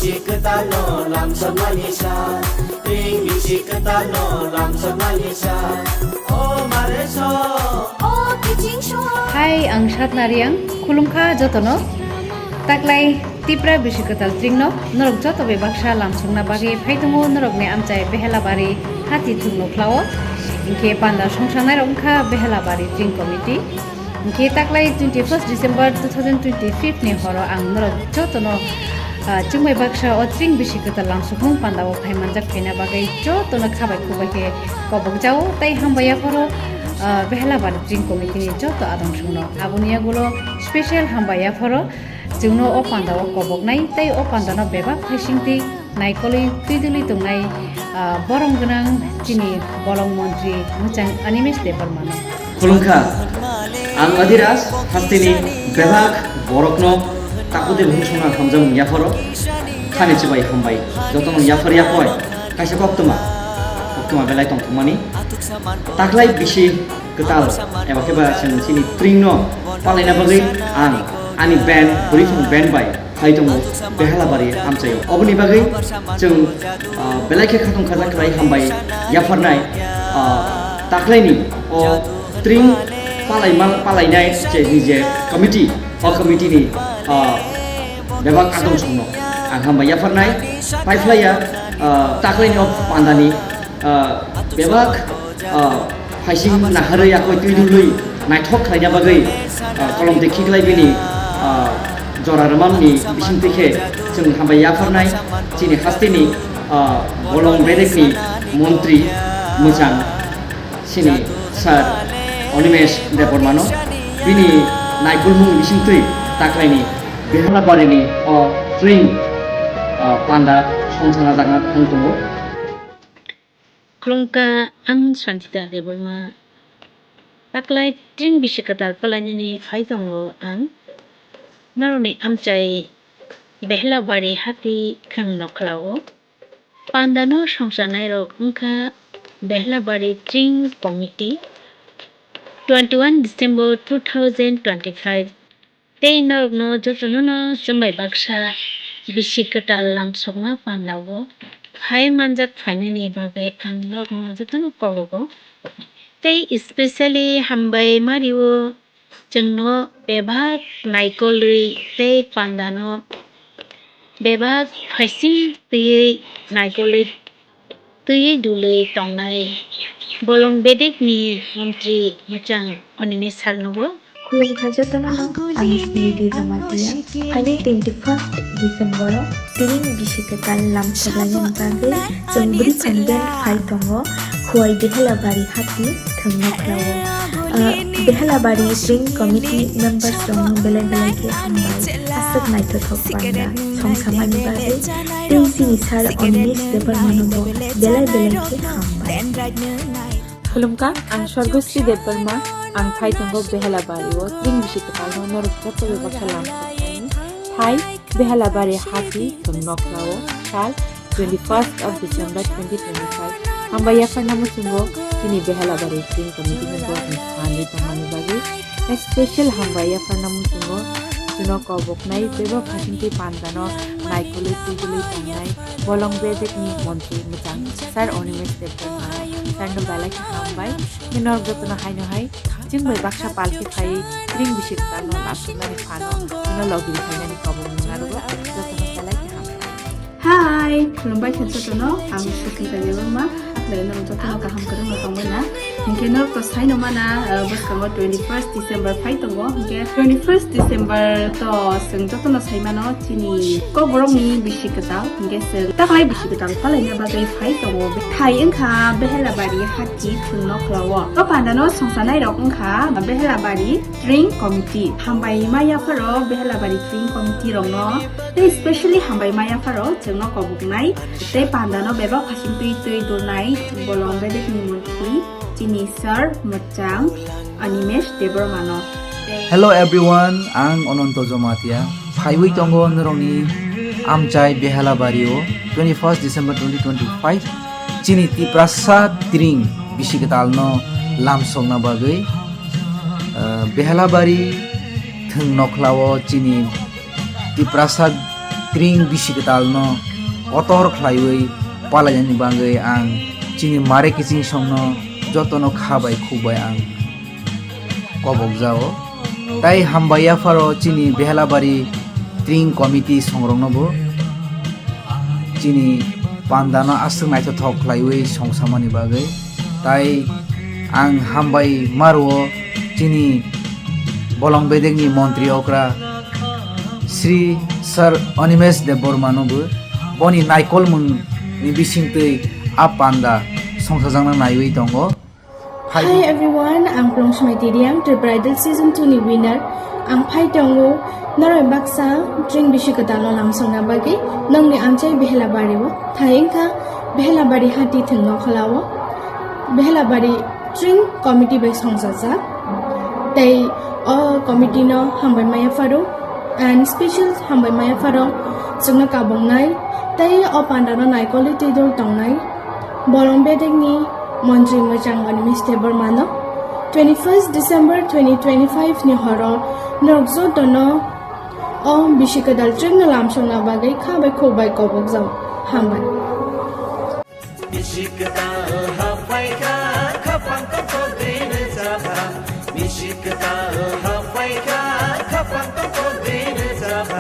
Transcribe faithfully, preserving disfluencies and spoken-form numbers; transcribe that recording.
Kwtalno lamsokmani sa, tring bisi kwtalno lamsokmani sa. O mare so, o kiching so. Hai, ang Satna Riang, khulumkha jotono. Taklai Tipra bisi kwtal tringno norok joto bai baksa lamsokna bagwi phai tongo norokni amchai Behelabari hati thwngno khlao. Hinkhe panda songsangnai rok wngkha Behelabari tring committee. Hinkhe taklai twenty first December two thousand twenty-five ni horo ang norok jotono, ah, chwngbai baksa o tring bisi kwtal lamsokmung pandao phai manjak phaina bagwi jotono khabai khukbai khe kobokjao tei hambai yapharo, ah, Behelabari tring committee ni joto adong songno. Aboni yagulo special hambai yapharo chwngno o pandao koboknai tei o pandano bebak phaisingtwi naikolwi twidulwi tongnai, ah, borom gwnang chini bolong montri mwchang Animesh Debbarmano. Khulumkha, ang Adhiras hasteni bebak borokno takude bukhuk songna hamjakmung yapharo khani chibai hambai. Jotono yaphar yapoi kaisa koktwma, koktwma belai tongthokmani. Taklai bisi kwtal eba khe ba chwng chini tringno palaina bagwi ang ani band, Bwrwiphang band bai phai tongo Behelabari amchaio. Oboni bagwi chwng, ah, belai khe khatong khajak khlai hambai yapharnai, ah, taklaini o tring palaima palainai je nije committee, o committee ni, ah, bebak adong songno ang hambai yapharnai. Paiphlaiya, ah, taklaini o pandani ah, bebak, ah, phaising naharwi yakoi twidulwi naithok khlaina bagwi, ah, kolom dekhi khlai bini, ah, jora rwmani bisingtwi khe chwng hambai yapharnai chini hasteni, ah, bolong bedekni montri mwchang chini sir Animesh Debbarmano bini naikolmung bisingtwi taklaini Behelabarini o tring, ah, panda songchana jakna thang tongo. Khulumkha, ang Santita Debbarma. Taklai tring bisi kwtal palainani phai tongo ang. Norokni amchai Behelabari hati khwng nokhlao. Pandano songchanairok wngkha Behelabari Tring Committee, twenty-one December two thousand twenty-five. Tei norokno jotono no chwngbai baksa bisi kwtal lamsokma pandao phai manjak phainani bagwi ang norokno jotono kobogo. Tei especially hambai mario chwngno bebak naikolwi tei pandano bebak phaising twiwi naikolwi twiwi dulwi tongnai bolong bedekni montri mwchang Animesh sir nogo. Khulumkha jotono no, ang Smriti Jamatia. Phainai twenty-first December o tring bisi kwtal lamsoknani bagwi chwng bwrwi phan band phai tongo Khuwai Behelabari hati thwngno khlao. Ah, Behelabari Tring Committee members rokno belai belai khe hambai. Aswk naithothok panda songsamani bagwi tei chini sir Animesh Debbarmano bo belai belai khe hambai. Khulumkha, ang Sorgosri Debbarma, ang phai tongo Behelabari o tring bisi kwtalno norok joto bai baksa lamsoknani. Phai Behelabari hati thwngno khlao sal twenty-first of December twenty twenty-five. Hambai yapharna muchungo chini Behelabari Tring Committee ni borokni phanwi tongmani bagwi special hambai yapharna muchungo chwngno koboknai bebak phaisingtwi pandano naikolwi twikolwi tongnai bolong bedekni montri mwchang sir Animesh Debbarma sir no belai khe hambai. Norok jotono haino hai chwngbai baksa palki phaiwi tring bisi kwtalno lamsoknani phano chwngno logi rwphainani kobokmung narwgo, jotono belai khe hambai. Hai, khulumbai kha jotono, ang Sukhita Debbarma, aklai norok jotono kaham kwrwngno tongbaina. Hinkhe norok to saino mana, ah, bwskango twenty-first December phai tongo, hinkhe twenty-first December to chwng jotono saimano chini kokborokni bisi kwtal, hinkhe chwng taklai bisi kwtal palaina bagwi phai tongo. Thai wngkha Behelabari hati thwngno khlao. O pandano songchanairok wngkha Behelabari Tring Committee. Hambai ma yapharo Behelabari Tring Committee rokno tei specially hambai ma yapharo chwngno koboknai tei pandano bebak hasing twi twi dulnai bolong bedekni montri chini sir mwchang Animesh Debbarmano. Hello everyone, ang Ononto Jomatia. Phaiwi tongo norokni amchai Behelabari o twenty-first December twenty twenty-five. Chini Tiprasa tring bisi kwtalno lamsokna bagwi, eh, Behelabari thwng nokhlao chini Tiprasa Tring bisi kwtalno kotor khlaiwi palainani bagwi ang chini mare kiching songno jotono kha bai khuk bai ang kobok jao. Tai hambai yapharo chini Behelabari Tring Committee songroknobo chini pandano aswk naithothok khlaiwi songsamani bagwi. Tai ang hambai maruo chini bolong bedekni montri okra Sri Sir Animesh Debbarma nobo boni naikolmung ni bisingtwi a panda songsajakna naiwi tongo. Hi everyone, ang Plungsmai Tiriang, Tripura Idol Season two ni winner. Ang phai tongo noroi baksa Tring bisi kwtalno lamsongna bagwi nongni amchai Behelabari o. Thai wngkha Behelabari hati thwngno kholao Behelabari Tring Committee bai songchajak. Tei o committee no hambai maya pharo and special hambai maya pharo chwngno kabongnai tei o pandano naikolwi twi dol tongnai. Bolong bedekni montri mwchang Animesh Debbarmano twenty-first December twenty twenty-five ni horo norok jotono o bisi kwtal Tringno lamsokna bagwi kha bai khuk bai kobok jao. Hambai. Bisi kwtal haphaikha, khapang tongthok twi rwchapha. Bisi kwtal